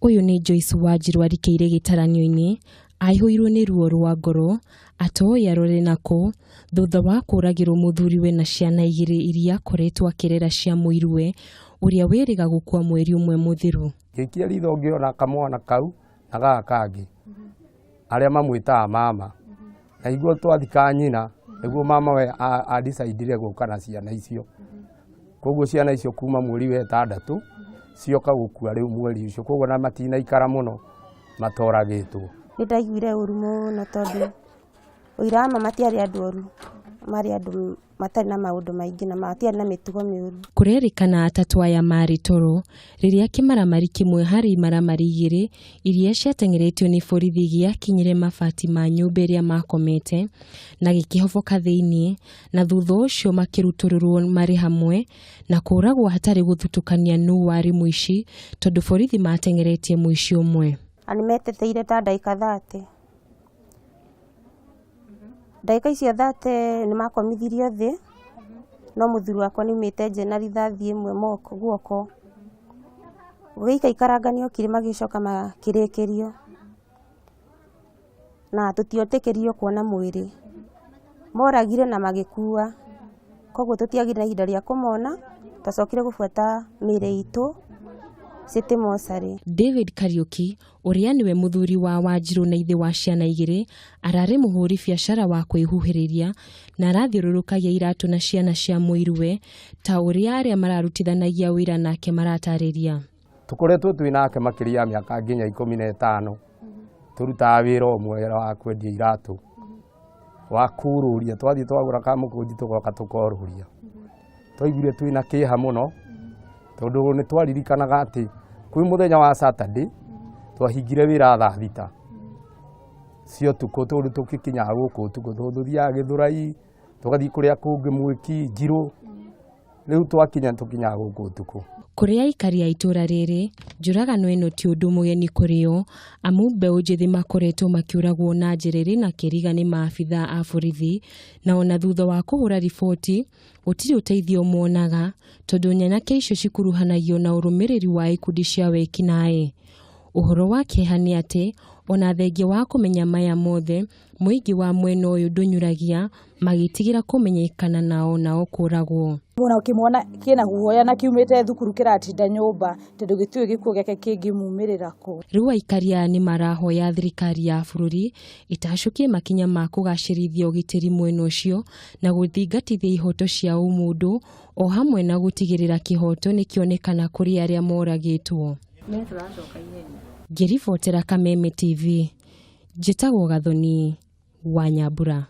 Ũyũ nĩ Joyce Wanjiru arikĩire gĩtaranio-inĩ aihũirwo nĩ ruo rwa ngoro atoĩ arore nakũ thutha wa kũragĩrwo mũthuriwe na ciana igĩrĩ iria akoretwo akĩrera cia mũiruwe ũrĩa wĩrĩga gũkua mweri ũmwe mũthiru. Ngĩikia ritho ngĩona kamwana kau na gaka kangĩ arĩa mamwĩtaga mama na iguo twathika nyina nĩguo mama we a-decidire gũka na ciana icio. Koguo ciana icio kuma mweri wa ĩtandatũ cioka gũkua rĩu mweri ũcio koguo na matinaikara mũno matoragĩtwo. Nĩ ndaiguire ũru mũno tondũ ũira wa ma matiarĩ andũ oru, marĩ andũ matarĩ na maũndũ maingĩ na matiarĩ na mĩtugo mĩũru. Kũrerĩkana atatũ aya marĩ toro rĩrĩa kĩmaramari kĩmwe harĩ imaramari igĩrĩ iria ciateng'eretio nĩ borithi gĩakinyire mabati ma nyũmba ĩrĩa makomete na gĩkĩhoboka thĩinĩ na thutha ũcio makĩrutũrũrwo marĩ hamwe na kũragwo hatarĩ gũthutũkania nũ warĩ mũici tondũ borithi mateng'eretie mũici ũmwe. Na nĩ meteteire ta ndagĩka 30. Ndagĩka icio 30 nĩ makomithirio thĩ, no mũthuri wakwa nĩ aumĩte nja na rithathi ĩmwe moko guoko. Gũgĩikaikaranga nĩ okire magĩcoka makĩrĩkĩrio. Na tũtietĩkĩririo kuona mwĩrĩ. Moragire na magĩkua, koguo tũtiagĩire na ihinda rĩa kũmona, twacokire gũbuata mĩĩrĩ itũ city mortuary. David Kariuki ũrĩa nĩwe mũthuri wa Wanjirũ na ithe wa ciana igĩrĩ, ararĩ mũhũri biacara wa kwĩhuhĩrĩria na arathiũrũrũkagia iratũ na ciana cia mũiruwe ta ũrĩa arĩa mararutithanagia wĩra nake maratarĩria. Tũkoretwo twĩ nake makĩria ya mĩaka nginya 15 tũrutaga wĩra ũmwe wa kwendia iratũ wa kũrũria twathiĩ twagũra kamũkũnji tũgoka tũkorũria. Twaiguire twĩna kĩeha mũno tondũ nĩ twaririkanaga atĩ kwĩ mũthenya wa Saturday twahingire wĩra thaa 6 cia ũtukũ tondũ tũgĩkinyaga gũkũ ũtukũ tondũ tũthiaga Gĩthũrai tũgathiĩ kũrĩa kũngĩ Mwĩki, Njirũ. Rĩu twakinya tũkinyaga gũkũ ũtukũ. Kũrĩ aikari a itũra rĩrĩ, njũragano ĩno ti ũndũ mũgeni kũrĩ o, amu mbeũ njĩthĩ makoretwo makĩũragwo na njĩra ĩrĩ na kĩriga nĩ maabithaa a borithi, na ona thutha wa kũhũra riboti, gũtirĩ ũteithio monaga, tondũ nyanake icio cikuruhanagio na ũrũmĩrĩri wa ikundi cia wĩkinaĩ. Ũhoro wa kĩeha nĩ atĩ, ona thengia wa kũmenya maya mothe, Mũingĩ wa mwena ũyũ ndũnyuragia magĩtigĩra kũmenyekana nao nao kũragwo. Ona ũkĩmwona kĩna guoya na kiumĩte thukuru kĩratinda nyũmba tondũ gĩtiũĩ gĩkuũ gĩake kĩngĩmumĩrĩra kũ. Rĩu aikari aya nĩ marahoya thirikari ya bũrũri ĩtacũkie makinya ma kũgacĩrithia ũgitĩri mwena ũcio na gũthingatithia ihoto cia ũmũndũ o hamwe na gũtigĩrĩra kĩhoto nĩ kĩonekana kũrĩ arĩa moragĩtwo. Ngĩribotera Kameme TV, Njĩtagwo Gathoni wa Nyambura.